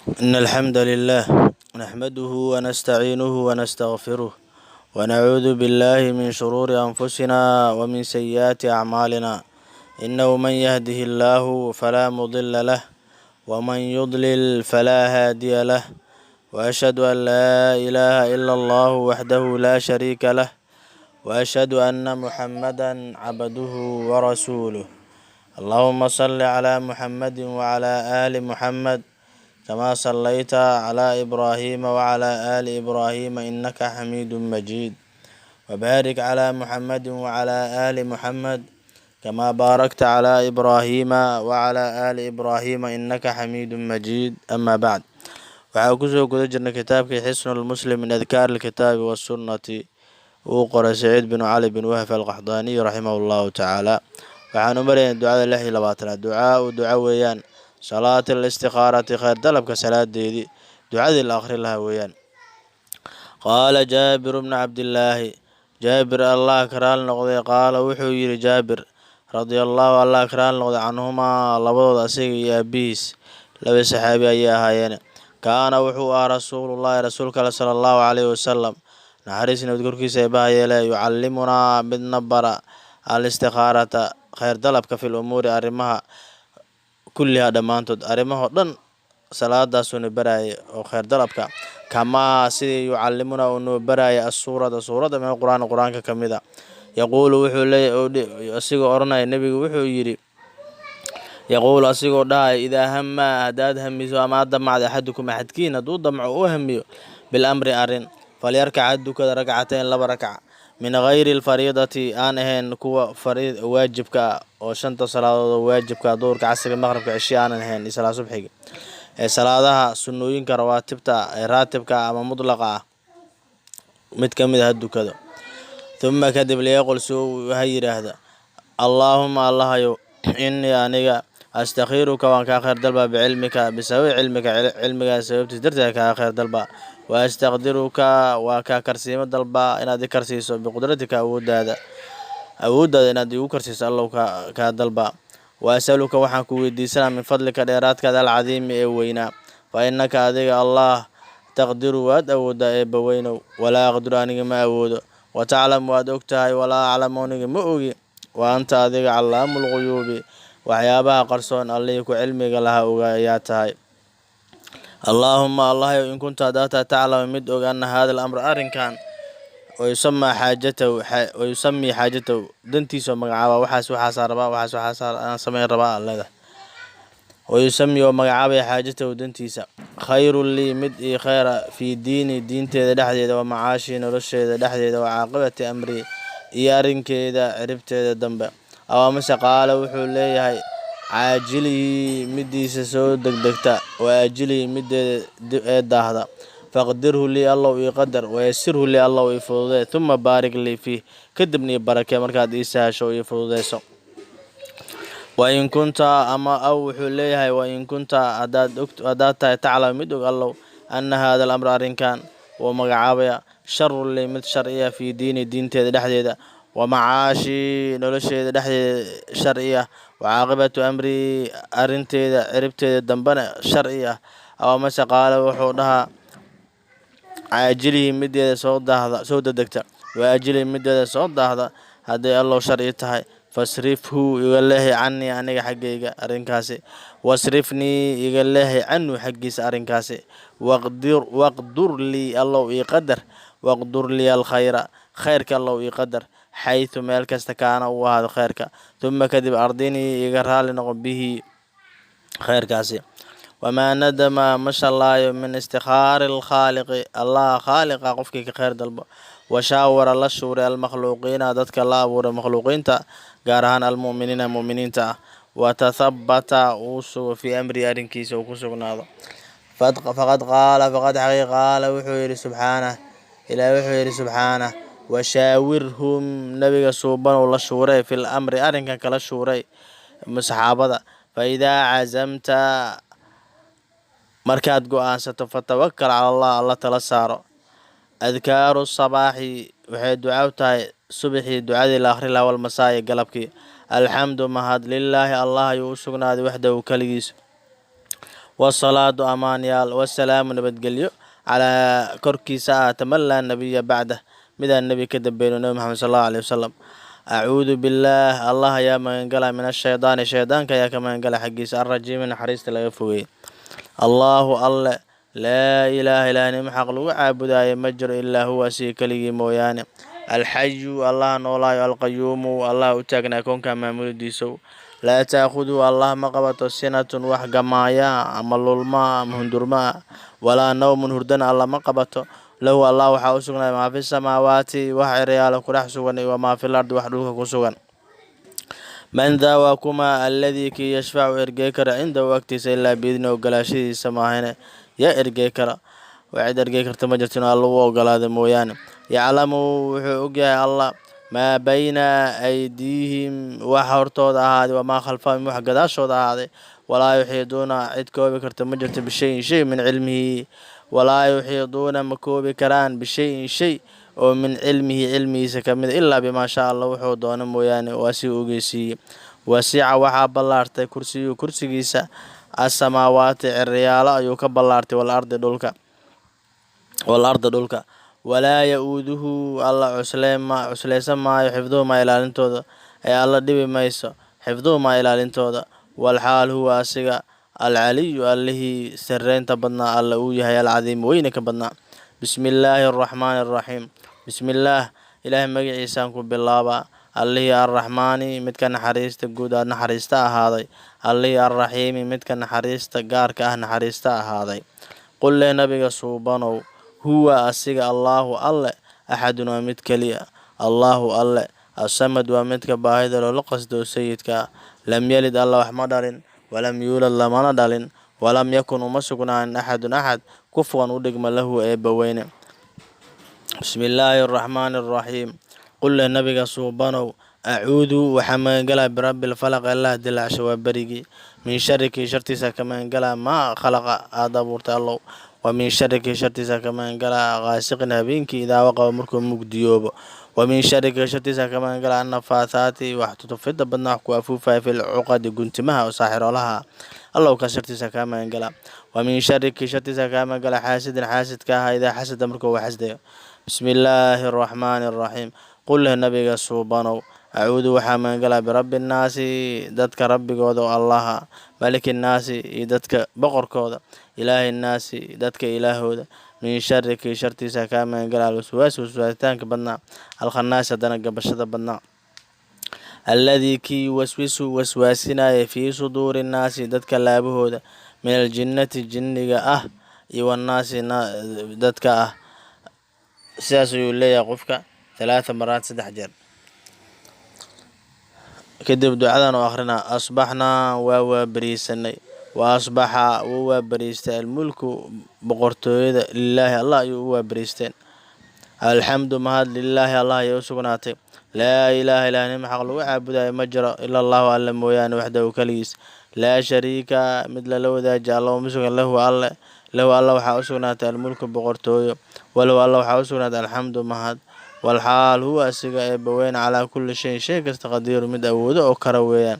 إن الحمد لله نحمده ونستعينه ونستغفره ونعوذ بالله من شرور أنفسنا ومن سيئات أعمالنا، إنه من يهده الله فلا مضل له ومن يضلل فلا هادي له، وأشهد أن لا إله إلا الله وحده لا شريك له، وأشهد أن محمدا عبده ورسوله. اللهم صل على محمد وعلى آل محمد كما صليت على إبراهيم وعلى آل إبراهيم إنك حميد مجيد، وبارك على محمد وعلى آل محمد كما باركت على إبراهيم وعلى آل إبراهيم إنك حميد مجيد. أما بعد، waxaa kusoo guda jirnay kitaabkii Xisnu Lmuslim min adkaar alkitaabi wasunnati, uu qoray Saciid bin Cali bin Wahf Alqaxdaaniy raximah llahu tacaala. Waxaanu maraynay ducada 26aad. Ducaa-u duco weeyaan, salaati alistikaarati, khayr dalabka salaadeedii, ducadii la akhri lahaa weeyaan. Qaala Jaabiru bnu Cabdillaahi, Jaabir Allah karaal noqday, qaala wuxuu yidhi Jaabir radia allahu, Allah karaal noqday, canhumaa, labadooda, asiga iyo aabihiis laba saxaabi ayay ahaayeen. Kaana wuxuu ahaa rasuulullahi, rasuulka ale, sala allahu calayhi wasalam, naxariis nabad korkiisa eebaha yeele, yucallimunaa, midna bara, alistikaarata, khayr dalabka, fil umuuri, arrimaha, kulliha, dhammaantood, arrimahoo dhan salaadaasuuna baraayay oo khayr dalabka, kamaa, sidii, yucallimunaa, uu noo baraayay, assuurata, suuradda, min alqur'aani, qur-aanka ka mid a. Yaquulu, wuxuu leeya, asigoo odhanaya nebigu, wuxuu yidhi, yaquulu, asigoo dhahaya: idaa hama, haddaad hamiso ama aad damacda, axadukum, axadkiin hadduu damco, u hamiyo, bilamri, arrin, falyarkac, ha dukada, ragcatayn, laba rakca, min gayri alfariidati, aan ahayn kuwa waajibka ah, oo shanta salaadood oo waajibka ah, duhurka, casriga, maqribka, cishi, aanan ahayn iyo salaa subxiga, ee salaadaha sunnooyinka rawaatibta ee raatibka ama mudlaqa ah mid ka mid a ha dukado. Thumma, kadib, liyaqul, si uu ha yidhaahda: Allaahuma, Allahayow, innii, aniga, astakhiiruka, waan kaa khayr dalbaa, bicilmika, bisababi cilmika, cilmigaa sababtiis darteed kaa khayr dalbaa, wa astaqdiruka, waa kaa karsiimo dalbaa inaad i karsiiso, biqudratika, awooddaada, awooddaada inaad igu karsiiso Allow kaa dalbaa, wa asaluka, waxaan ku weydiisanaa, min fadlika, dheeraadkaada, alcadiimi, ee weynaa, fa innaka, adiga Allah, taqdiru, waad awooddaa, eebba weynow, walaa aqdiru, aniga ma awoodo, wa taclamu, waad og tahay, walaa aclamu, aniga ma ogi, wa anta, adiga, callaamu lguyuubi, waxyaabaha qarsoon Allihii ku cilmiga lahaa ogaa ayaa tahay. Allaahuma, Allahyow, in kunta, haddaad tahay, taclamu, mid og, anna haada alamra, arrinkan, wayusamaa xaajatahu, wayusamii xaajatahu, dantiisoo magacaaba, waxaas waxaasaa rabaa, waxaas waxaasaa aan samayn rabaa aan leedahay, wayusami, oo magacaabaya, xaajatahu, dantiisa, khayrun lii, mid ii khayra, fii diini, diinteeda dhexdeeda, wa macaashii, nolosheeda dhexdeeda, wa caaqibati amrii, iyo arrinkeeda ciribteeda dambe. Aw amase qaala, wuxuu leeyahay: caajilihii, midiisa soo degdegta, wa aajilihii, mideeda ee daahda, faqdirhu lii, Allow ii qadar, wayasirhu lii, Allow ii fududee, thumma baarik lii fiih, kadibna ii barakee markaad ii sahasho oo ii fududeyso. Wain kunta, ama aw, wuxuu leeyahay: wain kunta, haddaad tahay, taclam, mid og, Allow, anna haada alamra, arrinkan, wuu magacaabaya, sharun lii, mid sharciya, fii diini, diinteeda dhexdeeda, wa macaashii, nolosheeda dhexdeeda sharci ah, wa caaqibatu amrii, arrinteeda ciribteeda dambena sharci ah. Aw amase qaala, wuxuu dhahaa: caajilihii, mideeda soo daahda, soo dedegta, wa aajilihii, mideeda soo daahda, hadday Allow sharci tahay, fasrifhu, iga leexi, canii, aniga xaggayga arrinkaasi, wasrifnii, iga leexi, canhu, xaggiisa arrinkaasi, waqdir, waqdur lii, Allow ii qadar, waqdur lii alkhayra, khayrka Allow ii qadar, xaytu, meel kasta, kaana, uu ahaado khayrka, thumma, kadib, ardinii, iga raali noqo, bihi, khayrkaasi. Wamaa nadama, ma shallaayo, min istikhaari alkhaaliqi, Allah khaaliqa qofkii ka khayr dalbo, washaawara, la shuuray, almakhluuqiina, dadka la abuuray, makhluuqiinta, gaar ahaan almu'miniina, mu'miniinta ah, watathabbata, uu sugo, fii amrihi, arrinkiisa uu ku sugnaado. Faqad qaala, faqad xaqiiq, qaala, wuxuu yidhi subxaanah, Ilaah wuxuu yidhi subxaanah: washaawirhum, nabiga suuban uu la shuuray, fil amri, arrinkan kala shuuray saxaabada. Fa idaa cazamta, markaad go-aansato, fatawakal cala Allah, Alla tala saaro. Adkaaru sabaaxi, waxay duca u tahay subaxii ducadii la akhri lahaa, walmasaa'i, galabkii. Alxamdu, mahad, lilaahi, Allah ayuu u sugnaaday, waxdahu, keligiis. Wasalaatu amaanyaal wasalaamu nabadgelyo calaa korkiisa ahaata man laa nabiya bacdah, midaan nebi ka dambeyno, Nebi Maxamed sal Allahu aleyhi wasalam. Acuudu billaah, Allah ayaa magangala, min ashaydaani, shaydaanka ayaa ka magangala xaggiisa, alrajiimi, naxariista laga fogeeyey. Allaahu alle, laa ilaaha, ilaahnimo xaq lagu caabudaayo ma jiro, ilaa huwa, asiga keligii mooyaane. Alxayu, allaha noolaayo, alqayuumu, allaha u taagnaa koonka maamulidiisow. Laa taakhuduhu, Allah ma qabato, sinatun, wax gamaaya ama lulmaa ama hundurmaa, walaa nawmun, hurdana alla ma qabato. Lahu, Allah waxaa u sugnaaday, maa fi samaawaati, wax ciryaala ku dhex sugan, iyo wamaa fil ardi, wax dhulka ku sugan. Man daa, waa kuma, alladii kii, yashfacu, ergey kara, cindahu, agtiisa, ilaa biidni, ogolaashadiisa maahane? Yaa ergey kara? Waa cid ergey karta ma jirto in Alla u ogolaado mooyaane. Yaclamu, wuxuu ogyahay Allah, maa bayna aydiihim, wax hortooda ahaaday, wamaa khalfahum, wax gadaashooda ahaaday. Walaa yuxiiduuna, cid koobi karta ma jirto, bishayin, shay, min cilmihi. Walaa yuxiiduuna, ma koobi karaan, bishayin, shay oo, min cilmihi, cilmigiisa ka mid, ilaa bimaa shaa Allah, wuxuu doono mooyaane, waa si ogeysiiyey. Wasica, waxaa ballaartay, kursiyu, kursigiisa, asamaawaati, ciriyaalo ayuu ka ballaartay, walardi, dhulka, walarda, dhulka. Walaa ya-uuduhu, Alla cusleema cusleysan maayo, xifduhumaa, ilaalintooda ee Alla dhibi mayso, xifduhumaa, ilaalintooda. Walxaal huwa asiga alcaliyu, allihii sareynta badnaa Alla uu yahay, alcadiim, weyne ka badnaa. Bismi illaahi araxmaani araxiim. Bismi illaah, Ilaahay magaciisaan ku bilaabaa, allihii arraxmaani, midka naxariista guud aad naxariista ahaaday, allihii arraxiimi, midka naxariista gaarka ah naxariista ahaaday. Qul leh nabiga suubanow, huwa asiga Allaahu alle, axadun, waa mid keliya. Allaahu alle, asamad, waa midka baahida loola qasdo, sayidka ah. Lam yalid, Alla wax ma dhalin, walam yuulad, lamana dhalin, walam yakun, uma sugnaanin, axadun, axad, kufuwan, u dhigma, lahu, eebba weyne. Bismi illaahi araxmaani araxiim. Qul leh nabiga suubanow, acuudu, waxaa magangalaa, birabbi lfalaq, Allah dilaacsha waa berigii, min sharikii, shartiisa ka magangalaa, maa khalaqa, aada abuurtay Allow. Wa min sharikii, shartiisa ka magangalaa, qaasiqin, habeenkii, idaa waqaba, markuu mugdiyoobo. Wa min sharikii, shartiisa ka magangalaa, annafaahaati, wax tutufida badnaa, wax ku afuufaya, fil cuqadi, guntimaha oo saaxiroolaha, Allow ka shartiisa kaa magangalaa. Wa min sharikii, shartiisa kaa magangalaa, xaasidin, xaasidka ah, idaa xasada, markuu wax xasdayo. Bismi illaahi araxmaani araxiim. Qul leh nabiga suubanow, acuudu, waxaa magangalaa, birabbi nnaasi, dadka rabbigooda oo Allaha, maliki nnaasi, iyo dadka boqorkooda, ilaahi nnaasi, dadka ilaahooda, min sharikii, shartiisa kaa magangalaa, alwaswaasi, waswaasitaanka badnaa, alkhannaasi, haddana gabashada badnaa, alladii kii, yuwaswisu, waswaasinaya, fii suduuri nnaasi, dadka laabahooda, min aljinnati, jinniga ah, iyo wannaasi, dadka ah. Sidaas ayuu leeyahay qofka thalaatha maraat, 3 jeer. Kadib ducadan oo akrinaa: asbaxnaa, waa waabariisanay, wa asbaxa, wuu waabariistay, almulku, boqortooyada, lilaahi, Allah ayuu u waabariisteen. Alxamdu, mahad, lilaahi, Allah ayay u sugnaatay. Laa ilaaha, ilaahnimo xaq lagu caabudayo ma jiro, ila Allahu, alle mooyaane, waxdahu, keligiis. Laa shariika, mid lala wadaaji Alla uma sugan, lahu, alle. Lahu, Alla waxaa u sugnaatay, almulku, boqortooyo, walahu, Alla waxaa u sugnaatay, alxamdu, mahad. Walxaal huwa asiga eebbaweyn calaa kulli shayin, shay kasta, qadiiru, mid awoodo oo kara weeyaan.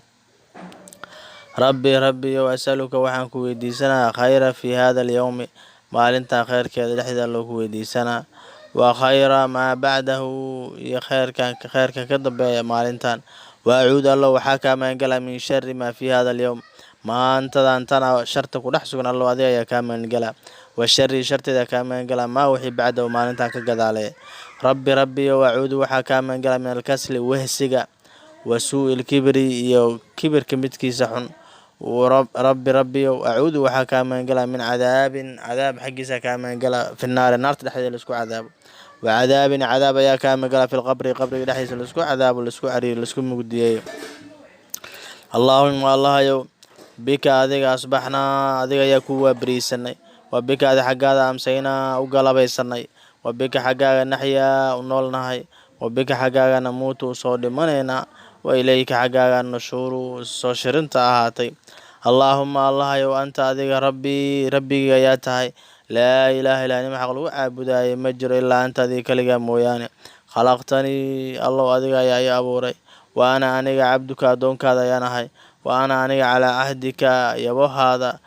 Rabbi, rabbiyow, asaluka, waxaan ku weydiisanayaa, khayra fii hada alyowmi, maalintan khayrkeeda dhexdeeda loo ku weydiisanaa, wa khayra maa bacdahu, iyo khayrkan, khayrka ka dambeeya maalintan. Wa acuudu, Allow waxaa kaa magangalaa, min shari maa fii hada alyowm, maantadan tana sharta ku dhex sugan, Allow adiga ayaa kaa magangalaa. Wa shari, sharteeda kaa magangalaa, maa wixii, bacdahu, maalintan ka gadaaleeya. Rabbi, rabbiyow, acuudu, waxaa kaa magangalaa, min alkasli, wehsiga, wa suu'i lkibri, iyo kibirka midkiisa xun. Rabbi, rabbiyow, acuudu, waxaa kaa magangalaa, min cadaabin, cadaab xaggiisa kaa magangalaa, fi naari, naarta dhexdeeda laisku cadaabo. Wa cadaabin, cadaab ayaa kaa magangalaa, fi lqabri, qabriga dhexdiisa laisku cadaabo, laisku cariiro, laisku mugdiyeeyo. Allaahuma, Allahayow, bika, adiga, asbaxnaa, adiga ayaa ku waabariisanay, wa bika, adi xaggaada, amsaynaa, u galabaysanay, wa bika, xaggaaga, naxyaa, u noolnahay, wa bika, xaggaaga, namuutu, usoo dhimanaynaa, wa ilayka, xaggaaga, nushuuru, soo shirinta ahaatay. Allaahuma, Allahayow, anta, adiga, rabbii, rabbigii ayaa tahay. Laa ilaaha, ilaahnimo xaq lagu caabudaayo ma jiro, ilaa anta, adiga keligaa mooyaane. Khalaqtanii, Allow adiga ayaa i abuuray, wa ana, aniga, cabduka, addoonkaada ayaan ahay, wa ana, aniga, calaa cahdika, yabohaada,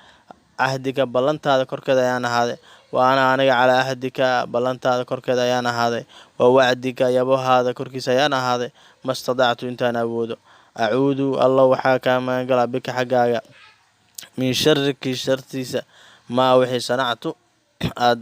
Cahdika, ballantaada korkeeda ayaan ahaaday. Wa ana, aniga, calaa ahdika, ballantaada korkeeda ayaan ahaaday, wa wacdika, yabohaada korkiisa ayaan ahaaday, ma stadactu, intaan awoodo. Acuudu, Alla waxaa kaa magangalaa, bika, xaggaaga, min shariki, shartiisa, maa wixii sanactu aad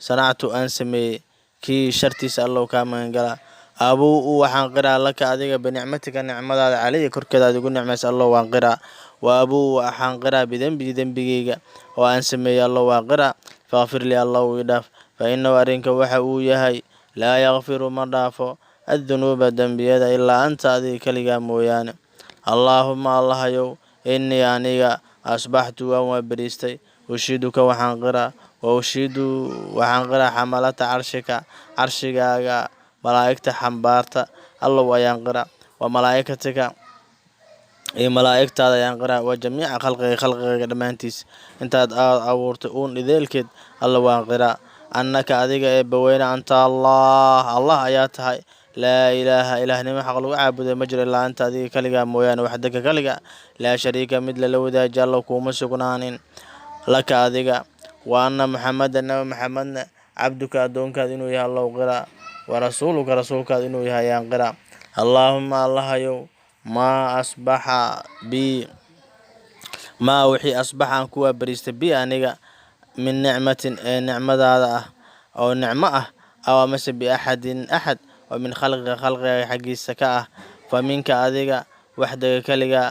sanactu, aan sameeyey, kii shartiisa Allow kaa magangalaa. Abuu, waxaan qiraa, laka, adiga, binicmatika, nicmadaada, calaya, korkeeda aad igu nicmaysa, Allow waan qiraa. Wa abuu, waxaan qiraa, bidenbii, dembigeyga oo aan sameeyey, Allow waan qiraa. Faqfir lii, Allow ii dhaaf. Fa inahu, arrinka waxa uu yahay, laa yakfiru, ma dhaafo, addunuuba, dembiyada, ilaa anta, adiga keligaa mooyaane. Allaahuma, Allahayow, innii, aniga, asbaxtu, waan waaberiistay, ushiduka, waxaan qiraa, wa ushidu, waxaan qiraa, xamalata carshika, carshigaaga malaa'igta xambaarta, Allow ayaan qiraa, wa malaa'ikatika, iyo malaa'igtaada ayaan qiraa, wa jamiica khalqiga, khalqigaaga dhammaantiis, intaad aad abuurtay uun ideelkeed, Alla waan qiraa, annaka, adiga, Eebbaweyne, anta Allah, Allah ayaa tahay. Laa ilaaha, ilaahnimo xaq lagu caabuday ma jiro, ilaa anta, adiga kaligaa mooyaane, waxdaka, kaliga, laa shariika, mid lala wadaaji, Allow kuuma sugnaanin, laka, adiga. Wa anna Muxameda, Nabi Maxamedna, cabduka, addoonkaada inuu yahay, Allow qiraa, wa rasuuluka, rasuulkaada inuu yahay ayaan qiraa. Allaahuma, Allahayow, maa asbaxa bi, maa wixii, asbaxa, aan ku waabariistay, bi, aniga, min nicmatin, ee nicmadaada ah oo nicmo ah, aw amase biaxadin, axad, oo min khalqiga, khalqiga xaggiisa ka ah, fa minka, adiga, waxdaga, kaliga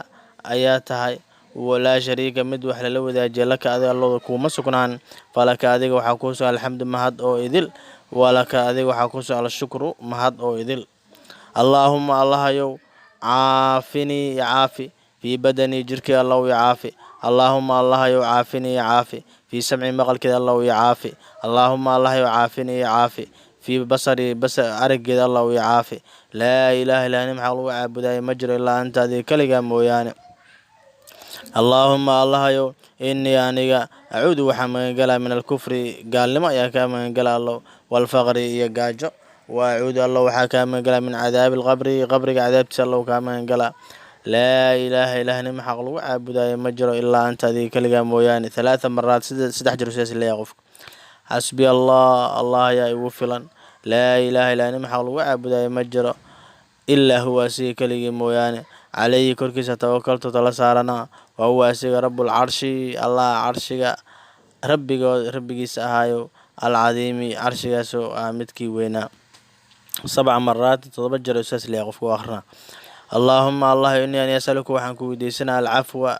ayaa tahay. Walaa shariika, mid wax lala wadaajiya, laka, adiga, Allooda kuuma sugnaan. Falaka, adiga waxaa kuu sugan, alxamdu, mahad oo idil. Walaka, adiga waxaa kuu sugan, alshukru, mahad oo idil. Allaahuma, Allahayow, caafinii, caafi, fii badanii, jirkii Allow i caafi. Allaahuma, Allahayow, caafinii, caafi, fii samci, maqalkeeda Allow i caafi. Allaahuma, Allahayow, caafinii, caafi, fii basarii, araggeeda Allow i caafi. Laa ilaaha, ilaahnimo xaq lagu caabudayo ma jiro, ilaa anta, adiga kaligaa mooyaane. Allaahuma, Allahayow, innii, aniga, acuudu, waxaan magangalaa, min alkufri, gaalnimo ayaa kaa magangalaa, Allow, waalfaqri, iyo gaajo. Wa acuudu, Allow waxaa kaa magangalaa, min cadaabi alqabri, qabriga cadaabtiisa Allow kaa magangalaa. Laa ilaaha, ilaahnimo xaq lagu caabudayo ma jiro, ilaa anta, adiga kaligaa mooyaane. Thalaatha maraat, 3 jeer sidaas leeyahay qofka. Xasbi Allah, Allah ayaa igu filan. Laa ilaaha, ilaahnimo xaq lagu caabudayo ma jiro, ilaa huwa, asiga keligii mooyaane. Calayhi, korkiisa, tawakaltu, tala saaranaa. Wa huwa, asiga, rabbulcarshi, Allah carshiga rabbigood, rabbigiisa ahaayo, alcadiimi, carshigaasoo ah midkii weynaa. Sabca maraat, 7 jeer saas leeyahay qofka u akhrina. Allaahuma, Allah, innii ani, asaluka, waxaan ku weydiisanaa, alcafwa,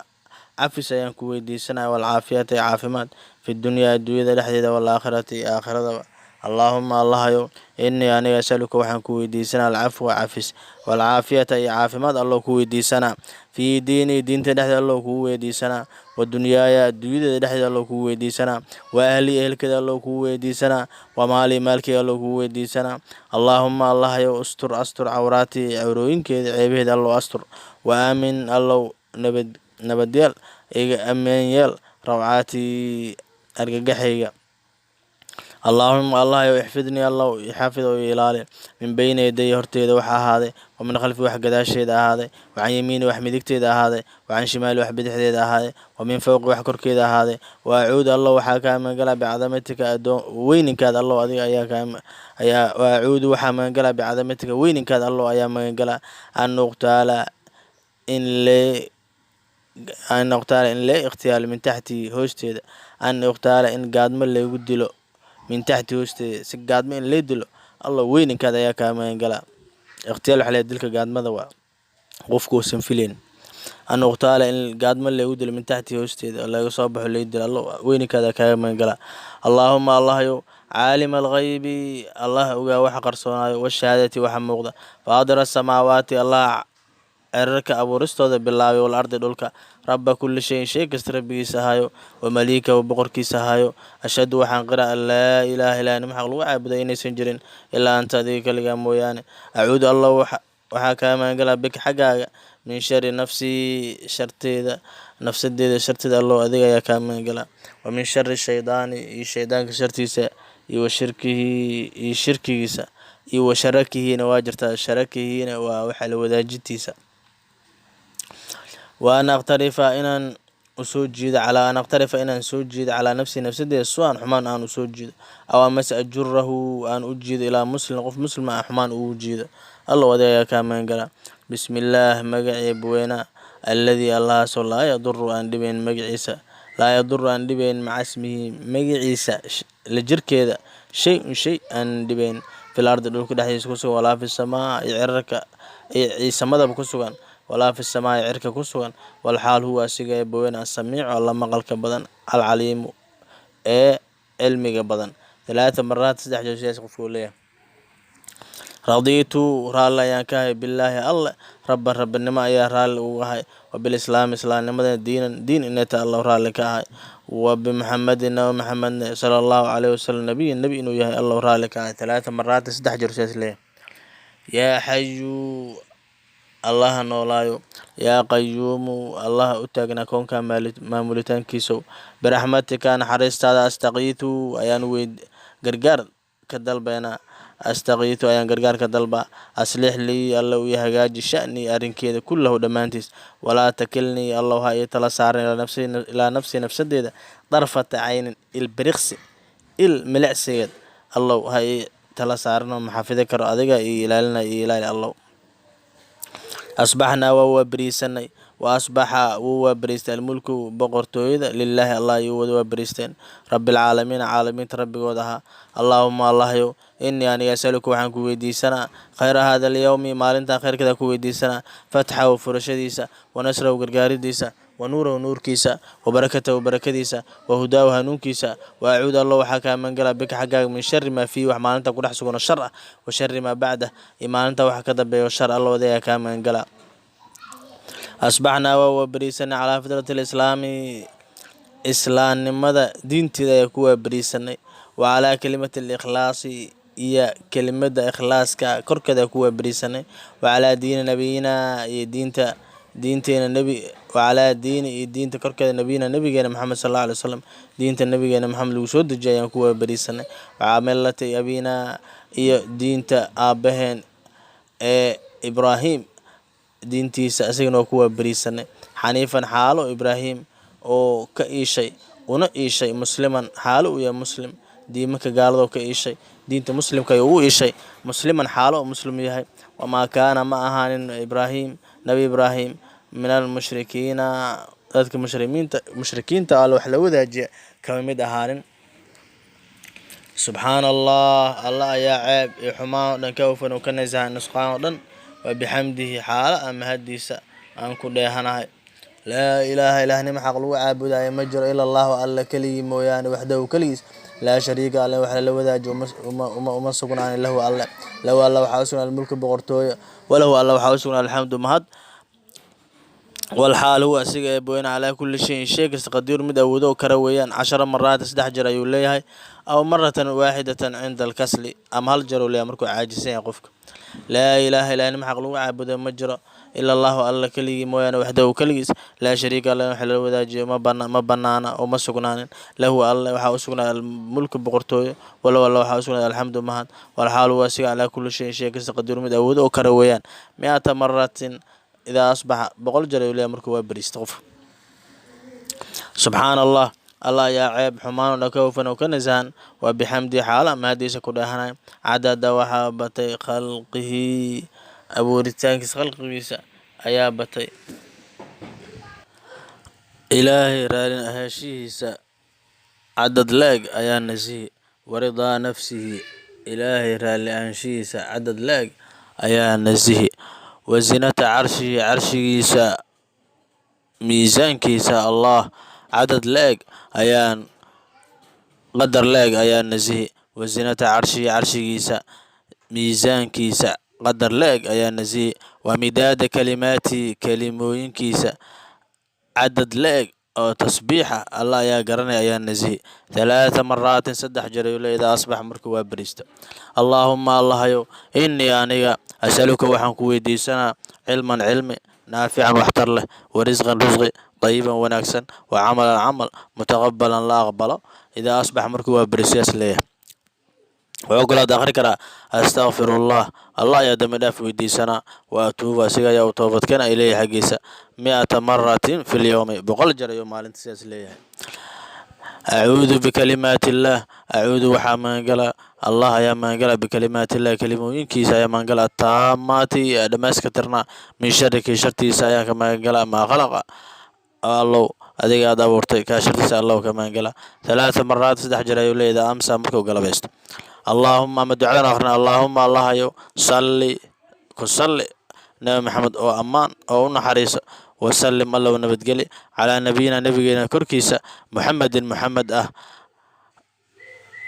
cafis ayaan ku weydiisanaya, walcaafiyata, iyo caafimaad, fi dunyaa, adduunyada dhexdeeda, walaakhirati, iyo aakhiradaba. Allaahuma, Allahayow, innii aniga, asaluka, waxaan ku weydiisanaa, alcafwa, cafis, walcaafiyata, iyo caafimaad, Allow ku weydiisanaa, fii diinii, diinta dhexdeeda Allow kugu weydiisanaa, wa dunyaaya, adduunyadeeda dhexdeeda Allow kugu weydiisanaa, wa ahlii, ehelkeeda Allow kugu weydiisanaa, wa maalii, maalkeyga Allow kugu weydiisanaa. Allaahuma, Allahayow, ustur, astur, cawraatii, cawrooyinkeeda, ceebaheeda Allow astur. Wa aamin, Allow nabad nabadyeel, iga ammaan yeel, rawcaatii, argagaxayga. Allaahuma, Allahayow, ixfidnii, Allow ixafid oo ilaali, min bayni yaday, horteeda waxa ahaaday, wa min khalfi, wax gadaasheeda ahaaday, wa can yamiini, wax midigteeda ahaaday, wa can shimaali, wax bidixdeeda ahaaday, wa min fowqi, wax korkeeda ahaaday. Wa acuudu, Allow waxaa kaa magangalaa, bicadamatika, adoon weyninkaada, Allow adiga ayaa kaa ayaa. Wa acuudu, waxaa magangalaa, bicadamatika, weyninkaada, Allow ayaa magangalaa, an uqtaala, in lee, an uqtaala, in lee ikhtiyaalo, min taxtii, hoosteeda, an uqtaala, in gaadmo laygu dilo, min taxti, hoosteeda, si gaadmo in lee dilo, Allow weyninkaada ayaa kaa magangalaa. Ikhtiyaal waxa leeyahay dilka gaadmada, waa qofku uusan filayn. An uqtaala, in gaadmo laygu dilo, min taxti, hoosteeda oo laga soo baxo lay dilo, Allow weyninkaada kaaga magangalaa. Allaahuma, Allahayow, caalima alghaybi, Allah ogaa waxa qarsoonaayo, washahaadati, waxa muuqda, faadira asamaawaati, Allah cirarka abuuristooda bilaabay, wal ardi, dhulka, rabba kulli shayin, shay kasta rabbigiisa ahayo, wa maliikahu, boqorkiisa ahayo, ashhadu, waxaan qira, an laa ilaaha, ilaahnimo xaq lagu caabuday inaysan jirin, ilaa anta, adiga kaligaa mooyaane. Acuudu, Allah waxaa kaa magangalaa, bika, xaggaaga, min shari nafsii, sharteeda, nafsadeeda sharteeda, Allow adiga ayaa kaa magangalaa. Wa min shari shaydaani, iyo shaydaanka shartiisa, iyo wa shirkihi, iyo shirkigiisa, iyo wa sharakihiina waa jirtaa. Sharakihiina waa waxa la wadaajintiisa. Wa an aqtarifa, inaan Usoo jiido calaa an aqtarifa, inaan soo jiido, calaa nafsii, nafsadeeda, su-an, xumaan aan usoo jiido, aw amase ajurahu, aan u jiido, ilaa muslim, qof muslima aan xumaan ugu jiido. Allow, adiga ayaa kaa magan galaa. Bismillaah, magacii Eebweynaa, alladii, Allahaasoo, laa yaduru, aan dhibayn magaciisa, laa yaduru, aan dhibayn, maca ismihi, magaciisa la jirkeeda, shay-un, shay aan dhibayn, fil ardi, dhulka dhexdiisa ku sugan, walaa fi samaa, iyo cirarka iyo samadaba ku sugan, walaa fi samaai, cirka ku sugan, walxaal huwa, asiga Eebbaweyne, asamiicu, Alla maqalka badan, alcaliimu, ee cilmiga badan. Talaata maraat, 3 jeer sidaas qofku uu leeyahay. Radiitu, raalli ayaan ka ahay, billaahi, Alle, rabban, rabbinimo ayaa raalli uga ahay, wa bilislaami, islaamnimada, diinan, diin inay tahay Alla raalli ka ahay, wa bimuxamedin, Nabi Maxamedna, sala Allahu caleyhi wasalam, nabiyin, nebi inuu yahay Alla raalli ka ahay. Talaata maraat, 3 jeer sidaas leeyahay. Yaa xayu, Allaha noolaayo, yaa qayuumu, Allaha u taagnaa koonka maamulitaankiisow, biraxmatika, naxariistaada, astaqiitu, ayaan weyd gargaar ka dalbeynaa, astaqiitu, ayaan gargaar ka dalbaa. Aslix lii, Alla u hagaaji, sha'nii, arrinkeeda, kullahu, dhammaantiis, walaa takilnii, Allow ha ii tala saarin, ilaa nafsii, nafsadeeda, darfata caynin, ilbiriqsi, il milicsigeed, Allow ha ii tala saarin oo maxafidi karo, adiga ii ilaalina, ii ilaali, Allow. Asbaxnaa, waa waaberiisanay, wa asbaxa, wuu waaberiistay, almulku, boqortooyada, lilaahi, Allah ayuu wada waaberiisteen, rabbilcaalamiina, caalamiinta rabbigood ahaa. Allaahuma, Allahyow, innii, aniga, asaluka, waxaan ku weydiisanaa, khayra hada alyowmi, maalintan khayrkeeda ku weydiisanaa, fatxahu, furashadiisa, wa nasrahu, gargaaridiisa, wa nuurahu, nuurkiisa, wa barakatahu, barakadiisa, wa hudaahu, hanuunkiisa. Wa acuudu, Allo waxaa kaa magangalaa, bika, xaggaaga, min shari maa fiihi, wax maalinta ku dhex sugan oo shar ah, wa shari maa bacdah, iyo maalinta waxa ka dambeeya oo shar. Allo adigaa kaa magangalaa. Asbaxnaa, waa waaberiisanay, calaa fitrati alislaami, islaamnimada diinteeda ayaa ku waaberiisanay, wa calaa kelimati alikhlaasi, iyo kelimada ikhlaaska korkeeda ku waaberiisanay, wa calaa diini nabiyina, iyo diinta diinteena nebi, wa calaa diini, iyo diinta korkeeda, nabiyina, nabigeena Maxamed sal Allahu alay wasalam, diinta nabigeena Maxamed lagu soo dejiyay ayaan ku waaberiisanay, wa millati abina, iyo diinta aabaheen ee Ibraahim diintiisa, isagana waa ku waaberiisanay, xaniifan, xaalo Ibraahim oo ka iishay, una iishay, musliman, xaalo uu yahay muslim, diimanka gaaladoo ka iishay, diinta muslimka ayuu u iishay, musliman, xaalo oo muslim yahay. Wamaa kaana, ma ahaanin, Ibraahim, Nabi Ibraahim, min almushrikiina, dadka mushrimiinta, mushrikiinta Alle wax la wadaajiya kama mid ahaanin. Subxaana Allah, Alla ayaa ceeb iyo xumaan oo dhan ka hufan oo ka nasahan nusqaan oo dhan, wa bixamdihi, xaalo aan mahadiisa aan ku dheehanahay. Laa ilaaha, ilaahnimo xaq lagu caabudayo ma jiro, ila Allahu, Alla keligii mooyaane, waxdahu, keligiis, laa shariika, Alle wax lala wadaajiyo uma sugnaanin, lahu, Alle, lahu, Alla waxaa u sugnaa, almulku, boqortooyo, walahu, Alla waxaa u sugnaa, alxamdu, mahad, walxaal huwa, asiga Eebweyne, calaa kulli shayin, shay kasta, qadiir, mid awoodo oo kara weeyaan. Cashara maraat, 3 jeer ayuu leeyahay, aw maratan waaxidatan cinda alkasli, ama hal jeer uu leeyahay markuu caajisan yahay qofka. Laa ilaaha, ilaahnimo xaq lagu caabudo ma jiro, ila Allahu, Alla keligii mooyaane, waxdahu, keligiis, laa shariika, Alle wax lala wadaajiyo ma banaana oo ma sugnaanin, lahu, Alle waxaa u sugnaaday, almulku, boqortooyo, walow, Alle waxaa u sugnaaday, alxamdu, mahad, walxaal huwa, asiga, calaa kulli shayin, shay kasta, qadiir, mid awood oo kara weeyaan. Mi'ata maratin idaa asbaxa, 100 jeer ayuu leeyahay markuu waa beriista qofka. Subxaana Allah, Allah ayaa ceeb xumaan oo dhan ka hufan oo ka nasahan, waa bixamdi, xaala mahadiisa ku dheehanay. Cadada, waxaa batay, khalqihi, abuuritaankiisa, khalqigiisa ayaa batay. Ilaahay raalin ahaanshihiisa cadad la-eg ayaa nasihi, waridaa nafsihi, Ilaahay raalli ahaanshihiisa cadad la-eg ayaa nasihi, wazinata carshihi, carshigiisa miisaankiisa Allah cadad la-eg ayaan, qadar la-eg ayaa nasihi, wazinata carshihi, carshigiisa miisaankiisa qadar la-eg ayaa nasihi, wa midaada kalimaatihi, kelimooyinkiisa cadad la-eg oo tasbiixa Allah ayaa garanaya ayaa nasihi. Thalaatha maraatin, 3 jeer ayuu leeyahay, idaa asbax, markuu waa beriisto. Allaahuma, Allahayow, innii, aniga, asaluka, waxaan ku weydiisanaa, cilman, cilmi, naafican, waxtar leh, wa risqan, risqi, dayiban, wanaagsan, wa camalan, camal, mutaqabalan, la aqbalo. Idaa asbax, markuu waa beriisto, saas leeyahay. Wuxuu kaloo akhri karaa astaqfirullah, Allah ayaa dembi dhaaf weydiisanaa, wa atuubu, asiga ayaa u toobadkeena, ilayhi, xaggiisa, 100 maratin fi lyowmi, 100 jeer ayuu maalinta sidaas leeyahay. Acuudu bikalimaati illaah, acuudu waxaa magangala, Allah ayaa magangala, bikalimaati illah, kelimooyinkiisa ayaa magangala, ataamaati, ee dhammayska tirnaa, min shariki, shartiisa ayaan ka magangala, maa khalaqa, Allow adiga aad abuurtay, kaa shartiisa Allow ka magangala. Thalaatha maraat, 3 jeer ayuu leeyahay, amsa, markuu galabaysto. Allaahuma, ama ducadan akhrina: Allaahuma, Allahayow, salli, ku salli Nabi Maxamed oo ammaan oo u naxariiso, wasalim, Allow nabadgeli, calaa nabiyina, nabigeena korkiisa, Muxamedin, Muxamed ah,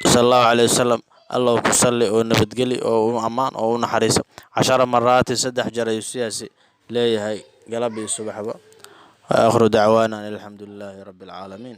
sala Allahu caleyhi wasalam. Allow ku salli oo nabadgeli oo u ammaan oo u naxariiso. 10 maraatin, 3 jeer ayuu sidaasi leeyahay, galab iyo subaxba. Wa aakhiru dacwaana an alxamdu lilaahi rabbi alcaalamiin.